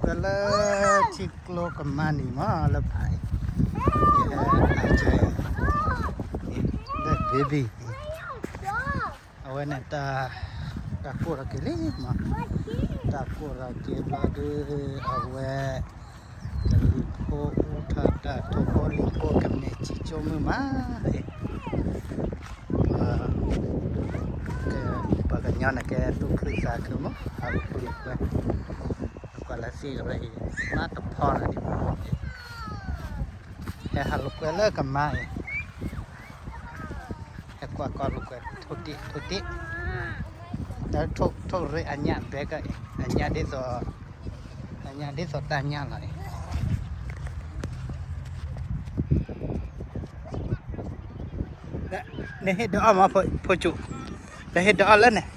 လၢထံကျိကမါန့ၣ်မး လၢဖးအံၤ, ယဟဲအါကဲအံၤ, လၢ baby အံၤ, အဝဲန့ၣ် တၢ်ကိၢ်ထီၣ်က့ၤလံမး, တၢ်ကိၢ်ထီၣ်က့ၤဘျီဒီး အဝဲ ကလံၤဖိအိၣ်ထီၣ်တၢ် ထိၣ်ဖိလံၤဖိကမဲာ်စံကၠိမုၢ်မးအံၤ, ပှၤကညီန့ၣ်ကဲသူၣ်ခုသးခုမး ဟးလိာ်ကွဲ, ကွၢ်လၢသ့ၣ်ကရၢအံၤ မးတဖီလၢၤဒံးဘၣ်, ဟဲဟးလိာ်ကွဲလၢကမါအံၤ, ဟဲကွၢ်ကီလိာ်ကွဲ ထိၣ်ဒ့ၣ် ထိၣ်ဒ့ၣ်, တၢ်ထိၣ်ရ့အညၣ်ဘဲကအံၤ အညၣ်ဒ်သိး အညၣ်ဒ်သိးတၢ်ညၣ်လီၤအံၤ, နဟ့ၣ်ဒုးအီၣ်မး ဖိကၠူၣ်, နဟ့ၣ်ဒုးအီၣ်လၢန့ၣ်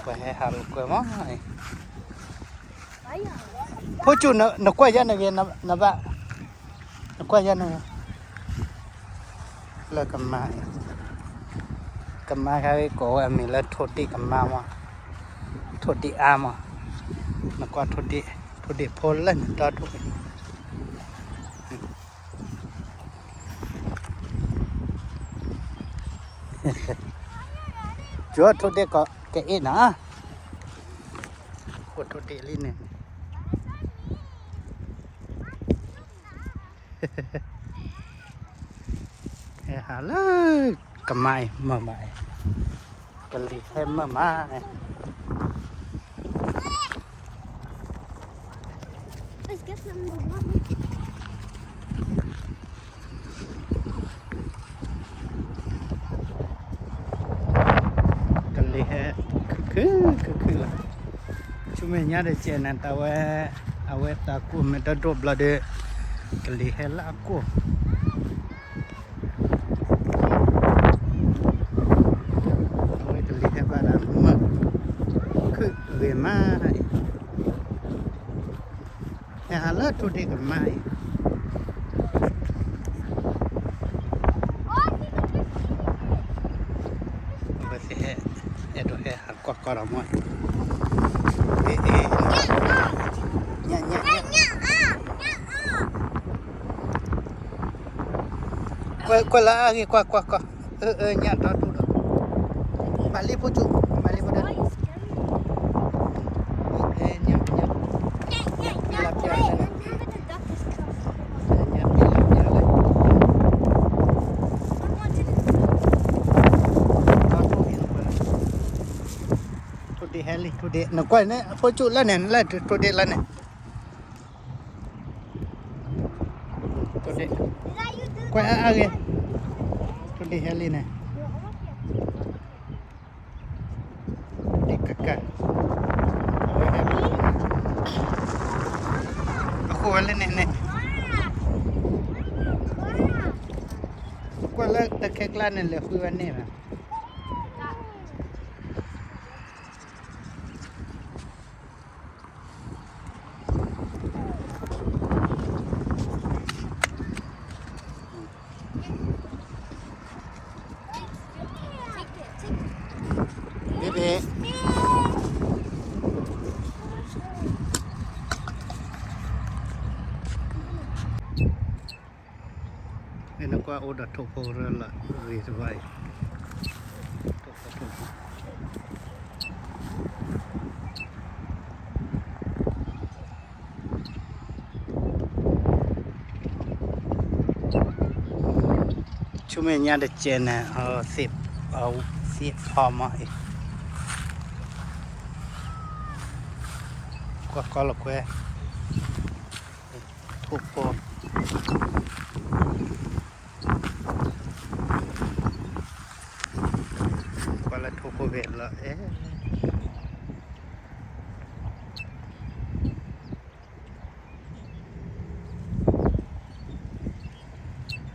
ပှၤဟဲဟးလိာ်ကွဲမးအံၤ, ဖိကၠူၣ် နကွၢ်ယဲန့ၣ်ဂ့ၤ နဘၣ်, နကွၢ်ယဲန့ၣ်ဂ့ၤ, လၢကမါအံၤ, ကမါခါဂ့ၤကိးဝဲအမံၤလၢထိၣ်ဒ့ၣ်ကမါမး, ထိၣ်ဒ့ၣ်အါမး, နကွၢ်ထိၣ်ဒ့ၣ်, ထိၣ်ဒ့ၣ်ဖိလၢနတီထူၣ် ကၠီထိၣ်ဒ့ၣ်ကီး ကအ့ၣ်နၤ, အိၣ်ထိၣ်ဒ့ၣ်လံန့ၣ်, ဟဲဟးလၢကမါအံၤမးမး, ကလံၤဟဲမးမး ကလံၤဟဲ ခုၣ်ခုၣ်ခုၣ်လီၤ, ဆူမဲာ်ညါတစဲးန့ၣ် တၢ်ဝဲ အဝဲတၢ်ကိၢ်မ့ၢ်တဒိၣ်ဘျီဒီး ကလံၤဟဲလၢအကိၢ်, အဝဲကလံၤဟဲဘၣ်ဒၣ်မုၢ် ခုၣ်ဂ့ၤမးအံၤ, ဟဲဟးလၢထိၣ်ဒ့ၣ်ကမါအံၤ, အဝဲသ့ၣ်ဟဲ အဲၣ်ဒိးဟဲဟးကွၢ်ကီဒီးမး, အ့ၣ် အ့ၣ် ညၣ် ညၣ် ညၣ် ကွၢ် ကွၢ်လၢအဂ့ၢ် ကွၢ် ကွၢ် ကွၢ်, အၢ အၢ ညၣ်ဒီဒူၣ်ဒီး, မၤလံဖိကၠူၣ် မၤလံဖိဒီး, အဲ ညၣ် ညၣ် ညၣ် ပျၢ်ပျၢ်လၢ, ညၣ်ပျၢ်ပျၢ်လၢ, ထိၣ်ဒ့ၣ်ဟဲလံ ထိၣ်ဒ့ၣ် နကွၢ်န့ၣ် ဖိကၠူၣ်လၢန့ၣ် လၢထိၣ်ဒ့ၣ်လၢန့ၣ် ထိၣ်ဒ့ၣ်, ကွၢ်အါအါဂ့ၤ, ထိၣ်ဒ့ၣ်ဟဲလံန့ၣ်, ထိၣ်ဒ့ၣ်ကကၢ်, အဝဲဟဲ, အဃိဝဲလၢန့ၣ်န့ၣ်, ကွၢ်လၢတခဲကျါန့ၣ် လဲၤဃုဝဲန့ၣ်ဘၣ်. နကွၢ်အိၣ်ဒီးထိၣ်ဖိရၢလီၤဂ့ၤတဘၣ်အံၤ, ထိၣ်ဖိထိၣ်ဖိ, ဆူမဲာ်ညါတစဲးန့ၣ် သ့ၣ်ဖီမးအံၤ, ကွၢ်ကီလီၤကွဲ, ထိၣ်ဖိ, ကွၢ်လၢထိၣ်ဖိဂ့ၤလီၤအဲၣ်.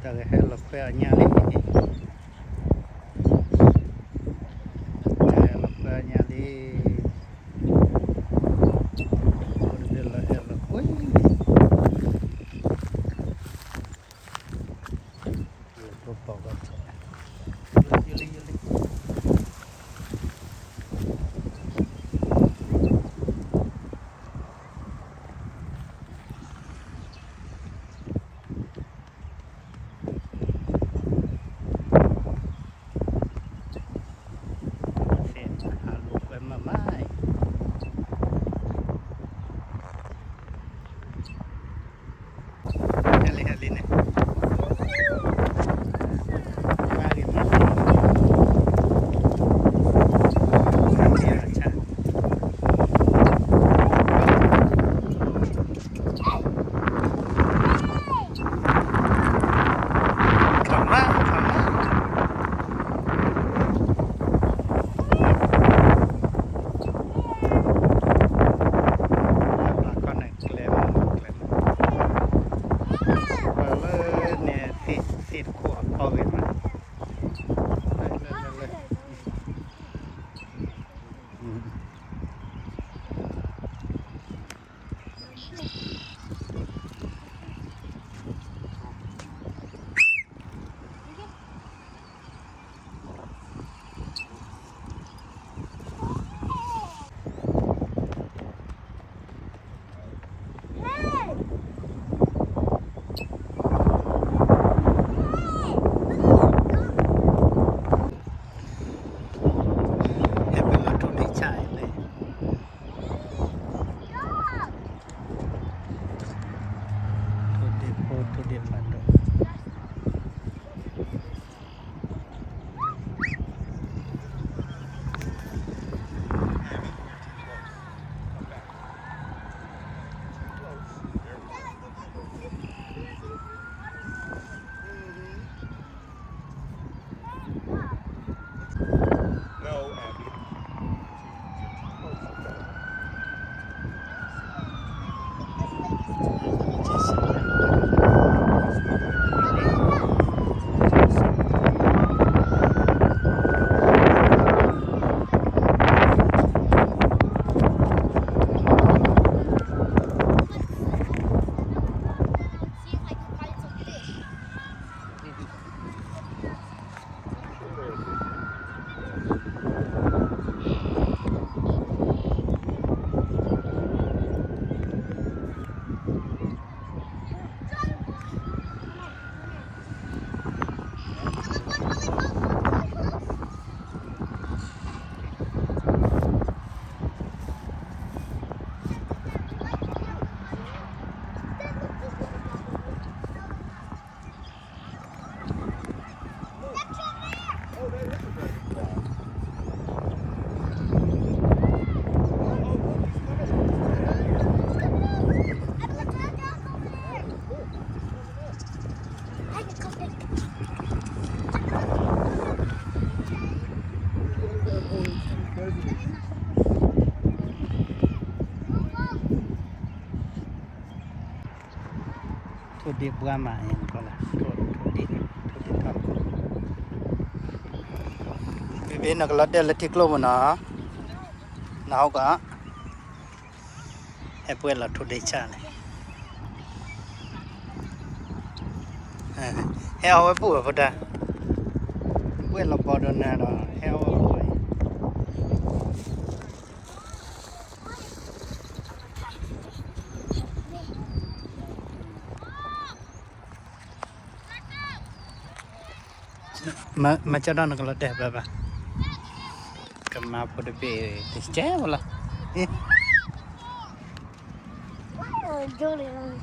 တၢ်ဂဲၤဟဲလီၤခွဲအီၣ်ညၣ်လံ, တၢ်ဂဲၤဟဲလီၤခွဲအီၣ်ညၣ်လံ, အိၣ်တဘ့ၣ်လီၤအဲၣ်လီၤကွံာ်, လၢပီၢ်ဘၣ်ဆဲး, ယလံ ယလံ ယလံ. ဒ့ၣ်ပှၢ်မးအံၤ နကီၢ်လၢ ထိၣ်ဒ့ၣ် ထိၣ်ဒ့ၣ်ထီၣ် ဘ့ၣ်ဘ့ၣ် နကလီၤတဲာ်လၢထံကျိပူၤနီၤ, နဟီၣ်ကီး ဟဲပှဲၤလီၤထိၣ်ဒ့ၣ်ဆၣ်န့ၣ်, ဟဲအီၣ်ဝဲပူၤဝဲဖိတၢ်, ပှဲၤလီၤဘီဒီးနၤဒီး ဟဲအီၣ်ဝဲပူၤဝဲအံၤ မၤကၠီဒီးနကလီၤတဲာ်ဘၣ်ဘၣ်, ကမၤဖိတဘ့ၣ် တကဲဝဲလီၤ, မ့ၢ်မး,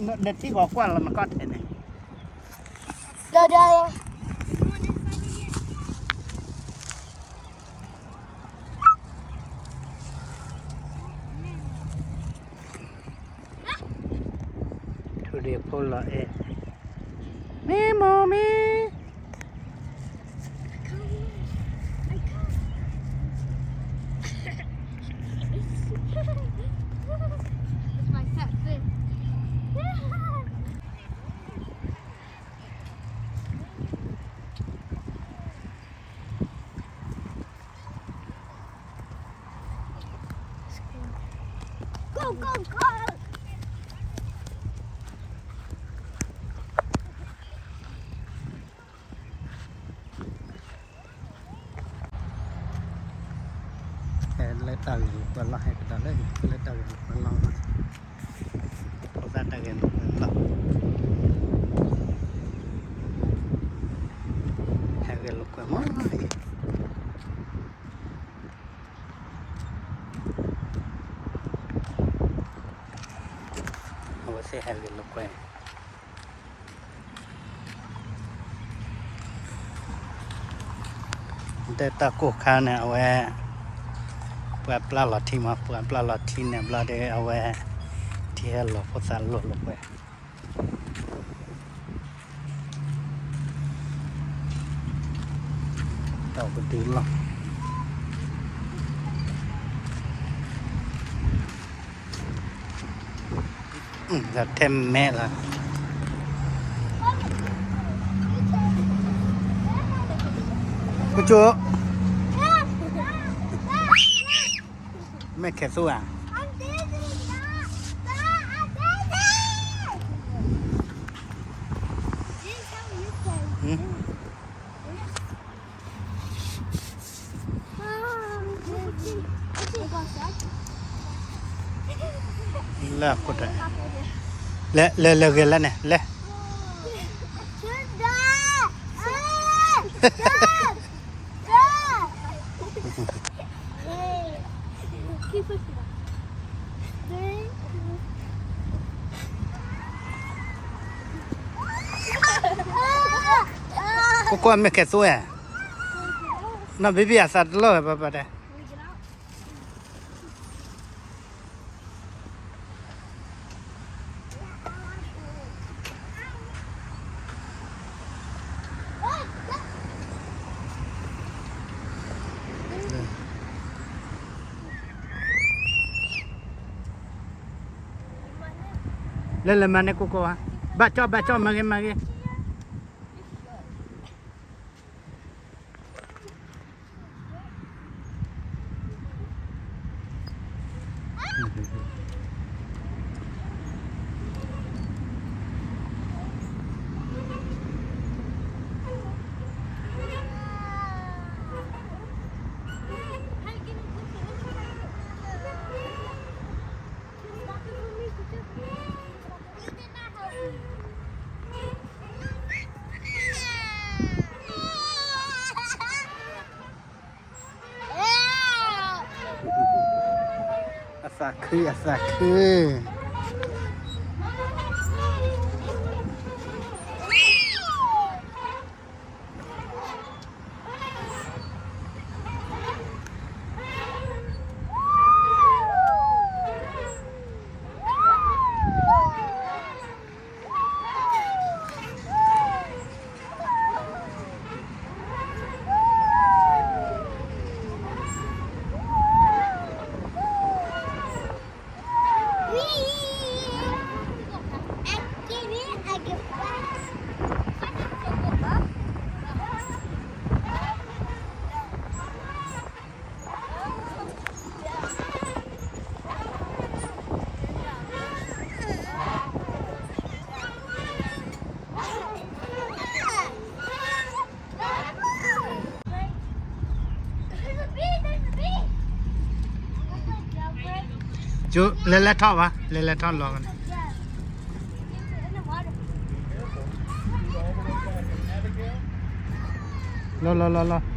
နထံၣ်ဂီၤကွၢ်လီၤနကီၢ်ထဲန့ၣ် ထိၣ်ဒ့ၣ်ဖိလီၤအဲၣ်, မ့ၢ်မိၢ်မ့ၢ် ဟဲလၢတၢ်ဂ့ၢ်လိာ်ကွဲလီၤ ဟဲကဒီးလၢ လၢတၢ်ဂ့ၢ်လိာ်ကွဲလီၤ, ဖိသၣ်တၢ်ဂ့ၢ်လိာ်ကွဲလီၤ, ဟဲဂ့ၢ်လိာ်ကွဲမးအံၤ အဝဲသ့ၣ်ဟဲဂ့ၢ်လိာ်ကွဲ ဒ်တၢ်ကိၢ်ခါန့ၣ် အဝဲ ပှၤပျၢ်လီၤထံမး, ပှၤပျၢ်လီၤထံန့ၣ်ဘျီဒီး အဝဲ ထံဟဲလီၤဖိသၣ်လိၣ်လိာ်ကွဲ တီၢ်ကဒုလီၤ ထဲမဲလီၤ ကကၠိ မဲၢ်ခဲသူဧါ လၢအခိၣ်တၢ်, လဲၤလဲၤလဲၤဂ့ၤလၢန့ၣ် လဲၤ, ကိၢ်ကိၢ်မဲၢ်ခဲသူဧါ, နီၢ်ဘံဘံအသးတလီၢ်ဝဲဘၣ်ဘၣ်တဲ လဲၤလဲၤမၤန့ၢ်ကိၢ်ကိၢ်ဧါ, ဘၣ်ကၠီဘၣ်ကၠီ မၤဂ့ၤမၤဂ့ၤ အသးခု အသးခု. လဲၤလဲၤထီၣ်ဘၣ်, လဲၤလဲၤထီၣ်လီၤန့ၣ်, လီၤလီၤလီၤလီၤ,